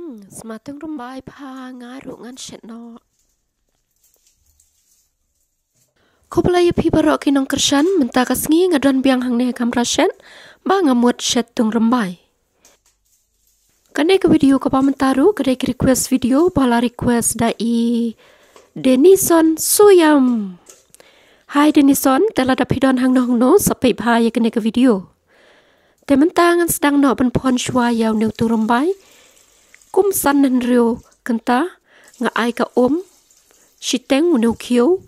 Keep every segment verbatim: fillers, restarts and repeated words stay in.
Sma tung rymbai pha nga ruh ngan shet noh. Khublei ïa phi baroh ki nongkyrshan, mynta ka sngi nga don biang hangne ha kamra shet ba nga mut shet tung rymbai. Kane ka video kaba mynta ruh ka dei ka request video ba la request da i Denison Suyam. Hai Denison, te lada phi don hangno hangno sa peit bha ïa kane ka video. Te mynta ngan sdang noh ban phon shuwa ïa une u tung rymbai. Kum san hynriew kynta, nga ai ka um, shiteng une u khiew,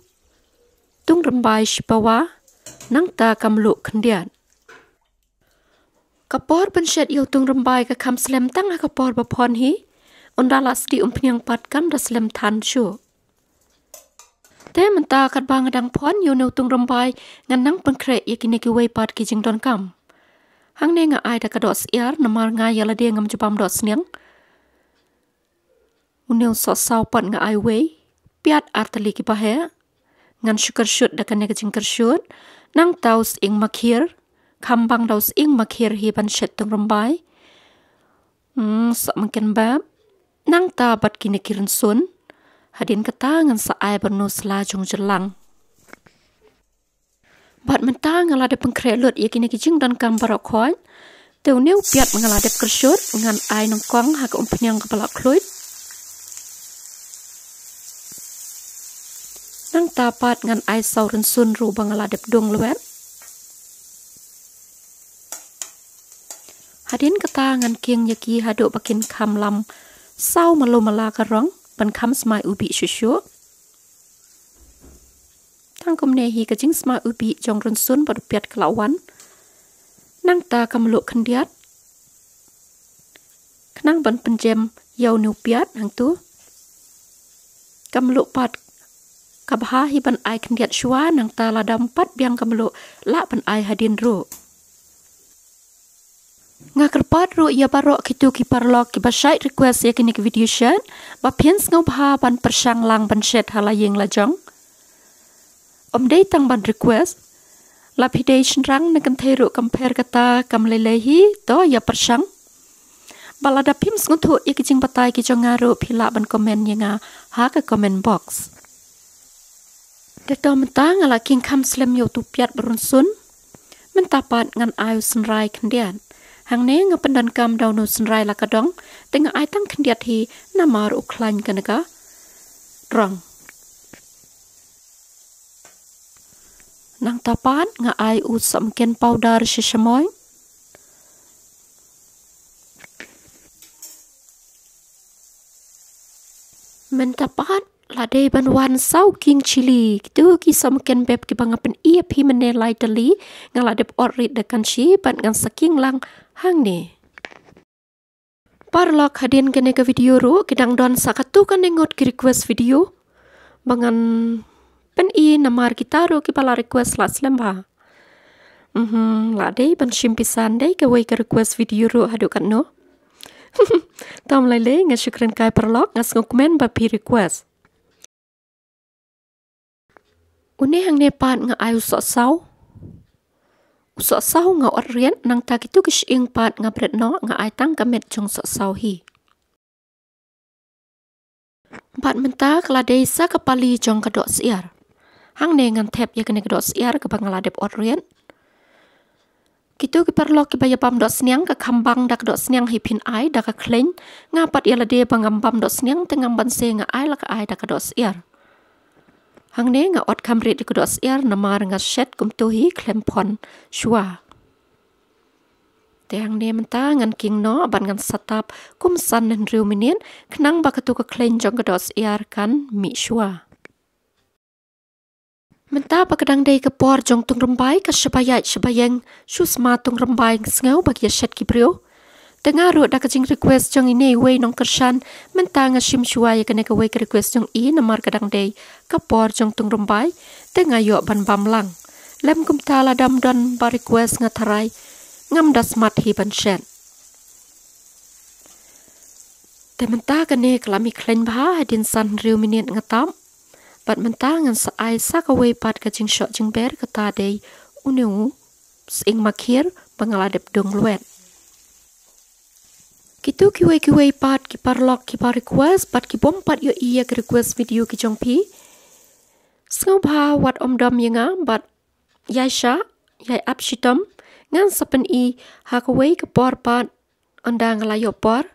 tung rymbai shipawa, nangta ka mluh khyndiat. Ka por ban shet ïa u tung rymbai ka kham slem tang ha ka por ba phon hi. Ynda la sdih umphniang pat kam da slem than shuh. Te mynta katba nga dang phon ïa une u tung rymbai, ngan nang pynkhreh ïa kine kiwei pat ki jingdonkam. Hangne nga ai da ka doh syiar namar nga ïa lade ngam ju bam doh sniang. Une u sohsaw pat nga ai wei, piat ar tylli kiba heh. Ngan shu kyrshut da kane ka jingkyrshut. Nangta u sying makhir, kham bang da u sying makhir hi ban shet tung rymbai. Hmm, soh mynken bap. Nangta bad kine ki rynsun. Hadien kata ngan sa ai bad une u sla jong jylang. Bad mynta nga la dep pynkhreh lut ïa kine ki jingdonkam baroh khoit. Te une u piat nga la dep kyrshut, ngan ai nyngkong ha ka umphniang kaba la khluit. Nangta pat ngan ai saw rynsun ruh ba nga la dep dung lwet. Hadien kata ngan king ïa ki haduh ba kin kham lam saw malu mala ka rong, ban kham smai u bih shuh shuh. Tang kumne hi ka jingsmai u bih jong rynsun bad u piat ka la wan. Nangta ka mluh khyndiat. Khnang ban pynjem ïa une u piat hangtu. Ka mluh pat ka bha hi ban ai khyndiat shuwa, nangta lada ym pat biang ka mluh lah ban ai hadien ruh. Nga kyrpad ruh ïa baroh kito ki paralok kiba shait request ïa kine ki video shet, ba phin sngewbha ban pyrshang lang ban shet ha la ïing la jong. Ym dei tang ban request, la phi dei shynrang ne kynthei ruh kam pher kata, kam lei lei hi, to ïa pyrshang. Bad lada phim sngewthuh ïa ki jingbatai ki jong nga ruh phi lah ban comment ïa nga ha ka comment box. Te to mynta nga la king kham slem ïa utu u piat bad u rynsun. Mynta pat ngan ai u synrai khyndiat. Hangne nga pyndonkam da une u synrai la ka dong, te nga ai tang khyndiat hi namar u khlaiñ kane ka rong. Nangta pat nga ai u sohmynken powder sha shamoin. Mynta pat la dei ban wan saw king chili. Kito ki sohmynken bep kiba nga pyni ïa phi mynne lai tylli, nga la dep ot rit da ka kynshi bad ngan sa king lang hangne. Paralok, hadien kane ka video ruh ki dang don sa katto katne ngut ki request video ba ngan pyni namar kita ruh kiba la request la slem bha. Mhm, la dei ban shim pisa ym dei kawei ka request video ruh haduh katno. To ym lei lei, nga shu kren kai paralok, nga sngewkmen ba phi request. Une hangne pat nga ai u sohsaw. U sohsaw nga ot rit, nangta kito ki shyieng pat nga bret noh, nga ai tang ka met jong sohsaw hi. Bad mynta ka la dei sa ka pali jong ka doh syiar. Hangne ngan thep ïa kane ka doh syiar kaba nga la dep ot rit. Kito ki paralok kiba ïa bam doh sniang, ka kham bang da ka doh sniang hi phin ai da ka khleiñ. Nga pat ïa lade ba ngam bam doh sniang, te ngam banse, nga ai la ka ai da ka doh syiar. Hangne nga ot kham rit ïa ka doh syiar namar nga shet kumto hi khlem phon shuwa. Te hangne mynta ngan king noh bad ngan sa tap kum san ne hynriew minit, khnang ba kato ka khleiñ jong ka doh syiar kan mih shuwa. Mynta ba ka dang dei ka por jong tung rymbai, ka shaba ïaid shaba ïeng, shu sma tung rymbai, sngew ba ki ïa shet ki briew. Te nga ruh da ka jingrequest jong ine iwei nongkyrshan, mynta nga shim shuwa ïa kane kawei ka request jong i namar ka dang dei ka por jong tung rymbai, te nga ïoh ban bam lang. Lem kumta lada ym don ba request nga tharai ngam da smat hi ban shet. Te mynta kane ka la mih khleiñ bha, hadien san hynriew minit nga tap. Bad mynta ngan sa ai sa kawei pat ka jingshoh jingber, kata dei une u sying makhir ba nga la dep dung lwet. Kito kiwei kiwei pat ki paralok kiba request bad kibym pat ïohi ïa ki request video ki jong phi, sngewbha wat ym dom ïa nga bad ïai shah, ïai ap shitom. Ngan sa pyni ha kawei ka por pat, ynda nga la ïoh por.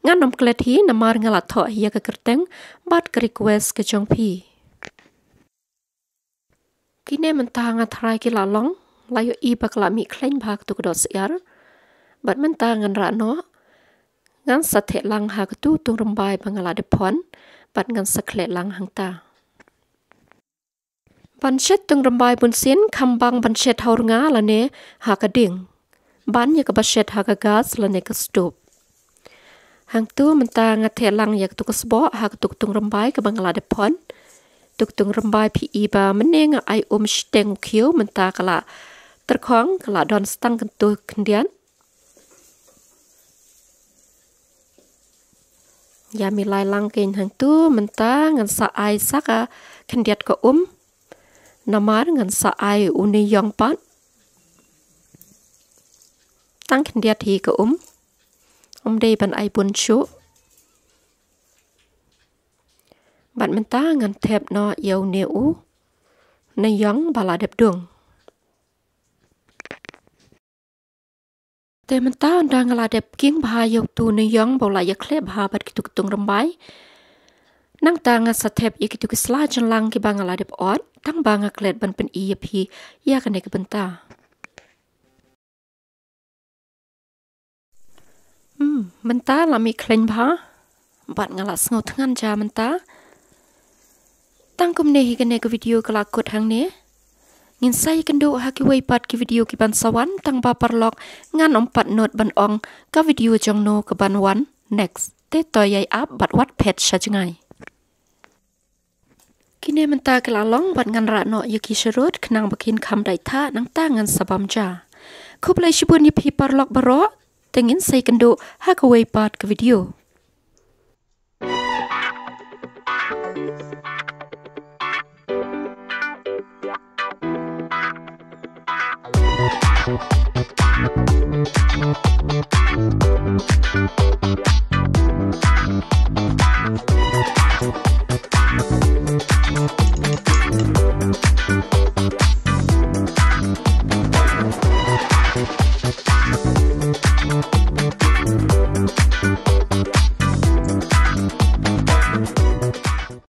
Ngan ym klet hi namar nga la thoh hi ïa ka kyrteng bad ka request ka jong phi. Kine mynta nga tharai ki la long, la ïohi ba ka la mih khlaiñ bha kato ka dohsyiar. Bad mynta ngan rah noh, ngan sa theh lang ha kato ka tungrymbai ba nga la dep phon, bad ngan sa khleh lang hangta. Ban shet tungrymbai bunsien, kham bang ban shet ha u rnga lane ha ka dieng. Ban ïa kaba shet ha ka gas lane ka stove. Hangto mynta nga theh lang ïa kato ka sboh ha kato ka tungrymbai kaba nga la dep phon. Kato ka tungrymbai phi i ba mynne nga ai um shiteng u khiew, mynta ka la tyrkhong, ka la don sa tang kato khyndiat. Ïa milai lang kein hangto, mynta ngan sa ai sa ka khyndiat ka um. Namar ngan sa ai une ïong pat. Tang khyndiat hi ka um. Ym dei ban ai bun shuh. Bad mynta ngan thep noh ïa une u, une ïong ba la dep dung. Te mynta ynda nga la dep king bha ïa uto une ïong ba u la ïakhleh bha bad kito ki tungrymbai. Nangta nga sa thep ïa kito ki sla jynlang kiba nga la dep ot, tang ba nga klet ban pyni ïa phi ïa kane ka bynta. Hmm, mynta la mih khlaiñ bha. Bad nga la sngew thngan ja mynta. Tang kumne hi kane ka video ka la kut hangne. Ngin sa ïakynduh ha kiwei pat ki video kiban sa wan, tang ba paralok ngan ym pat nud ban ong ka video jong no kaban wan next. Te to ïai ap bad wat phet sha jngai. Kine mynta ki la long bad ngan rah noh ïa ki sharud khnang ba kin kham dait thah, nangta ngan sa bam ja. Khublei shibun ïa phi paralok baroh, te ngin sa ïakynduh ha kawei pat ka video.